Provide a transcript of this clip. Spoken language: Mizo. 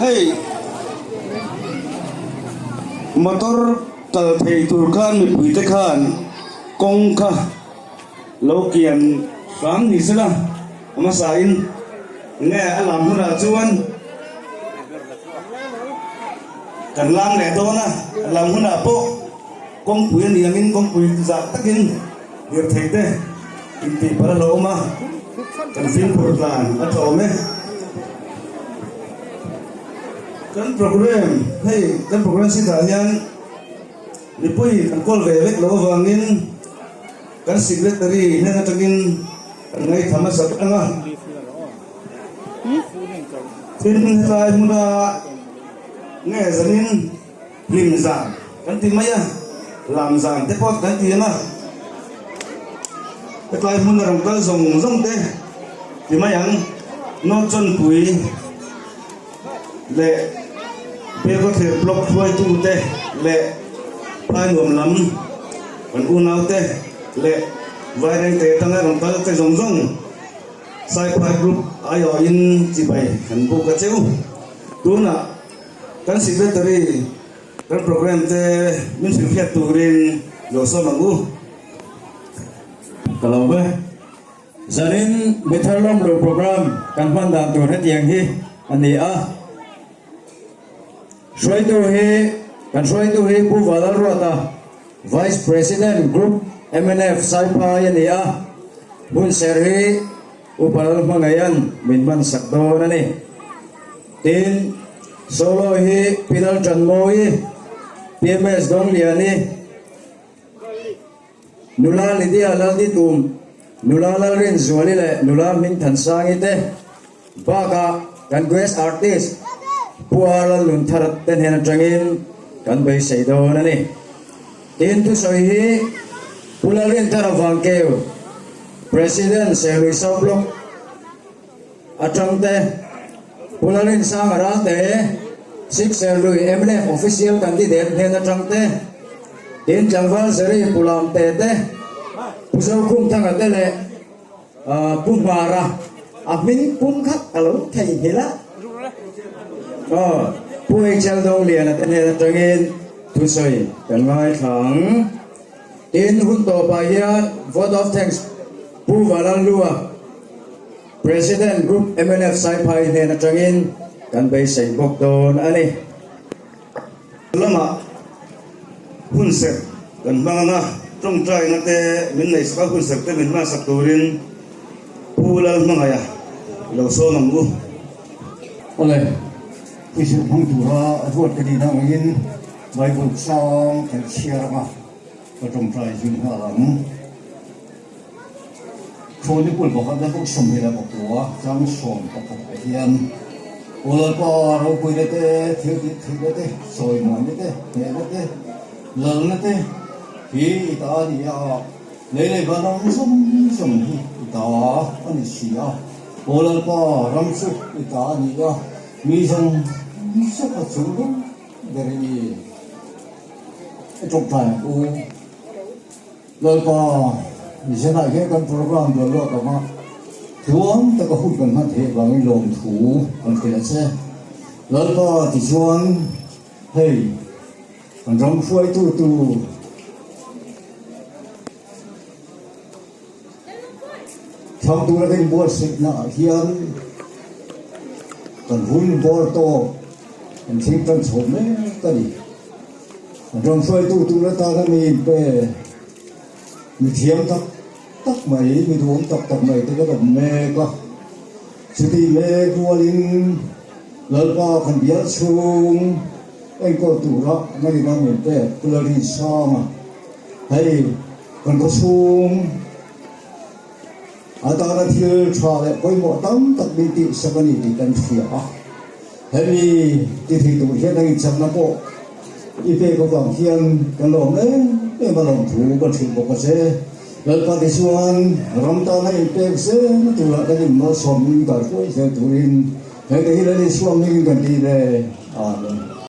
Hei motor kal thei tur khan mipui te khan kawng kha lo kian hram ni sela a hmasa in nge a lam hunah chuan kan lam leh dawn a, a lam hunah pawh kawngpui a ni angin kawngpui zah takin lirthei te intih palh a lo awm a, kan fimkhur tlan a tha awm e. Kan program hei kan program sheet ah hian mipui kan kawl ve vek loh avangin kan secretary hnen atangin kan ngaithla hmasa vek ang a. Tin hetlai hmuna nge zanin hlim zan kan ti mai a, lam zan te pawh kan ti ang a. Hetlai hmuna rawn kal zawng zawng te ti mai ang, Nawchawnpui leh Belkhawthlir Block hruaitute leh Phainuam lam kan unaute leh Vairengte atanga rawn kal te zawng zawng Saiphai Group aiawhin chibai kan buk a cheu. Tunah kan Secretary kan program te min hrilhfiat turin lo sawm ang u. Ka lo ve. Zanin Mithar Lawmlo program kan hman dan tur hetiang hi a ni a. Hruaitu hi kan hruaitu hi Pu Valalruata, Vice President Group mnf Saiphai a ni a. Hunser hi Upa Lalhmangaian min hman sak dawn a ni. Tin, Solo hi Pi Laltanmawii, PMS Dawngliani, Nula Lydia Lalditum, Nula Lalrinzuali leh Nula Hmingthansangi te bakah kan guest artist Pu R Lalnunthar te hnen atangin kan beisei dawn a ni. Tin, thusawi hi Pu Lalrinthara Vangkeu, President Serlui South Block atang te, Pu Lalrinsanga Ralte, Sik Serlui mnf Official Candidate hnen atang te, Tin tlangval Zeri Pu Lamte te, Pu Zokhumthanga te leh Pu Hmara a hming pum kha ka lo theihnghilh a. Aw, Pu HL Dongliana te hnen atangin thusawi kan ngaithla ang. Tin, hun tawpah hian vote of thanks Pu Valalhlua, President Group mnf Saiphai hnen atangin kan beisei bawk dawn a ni. Lamah hunserh kan hmang ang a, tawngtaina te min neihsak a, hunserh te min hmansak turin Pu Lalhmangaia i lo sawm ang u. Awle, puichhir hmang tura ruat ka nihna angin Bible chang kan chhiar ang a, ka tawngtai zui nghal ang. Chronicle pakhat na bawk 21 chang 11 ah hian Aw Lalpa ropuina te, thil tih theihna te, sawimuaina te, hnehna te, lalna te hi i ta a ni a, lei leh van ram zawng zawng hi i ta a ni si a. Aw Lalpa ram chu i ta a ni a, mi zawng zawng a chung ber ber i ni. I tawngtai ang u. Lalpa, Mizanah hian kan program dual luat ang a, tluang taka hun kan hman theih avangin lawmthu kan hrilh a che. Lalpa, tichuan hei kan ram hruaitu tur thlang tura kan inbuatsaihna ah hian kan hun bawr tawk kan thleng tan chho mek a ni. Ram hruaitu tur atana mi inpe mi thiam tak tak mai, mi duhawm tak tak mai te kan awm mek a. Chuti mek rualin Lalpa kan bial chhung enkawl tura ngaihna min pek Pu Lalrinsanga hei kan khawchhung atana thil tha leh pawimawh tam tak min tihsak a ni tih kan hria a. Hemi ti thei tur hian a inchakna pawh i pek avang hian kan lawm em em a lawmthu kan hrilh bawk a che. Lalpa te chuan ram tana inpek zel turah kan inmalsawm in kalhruai zel turin hengte hi Lal Isua hmingin kan ti ve. Amen.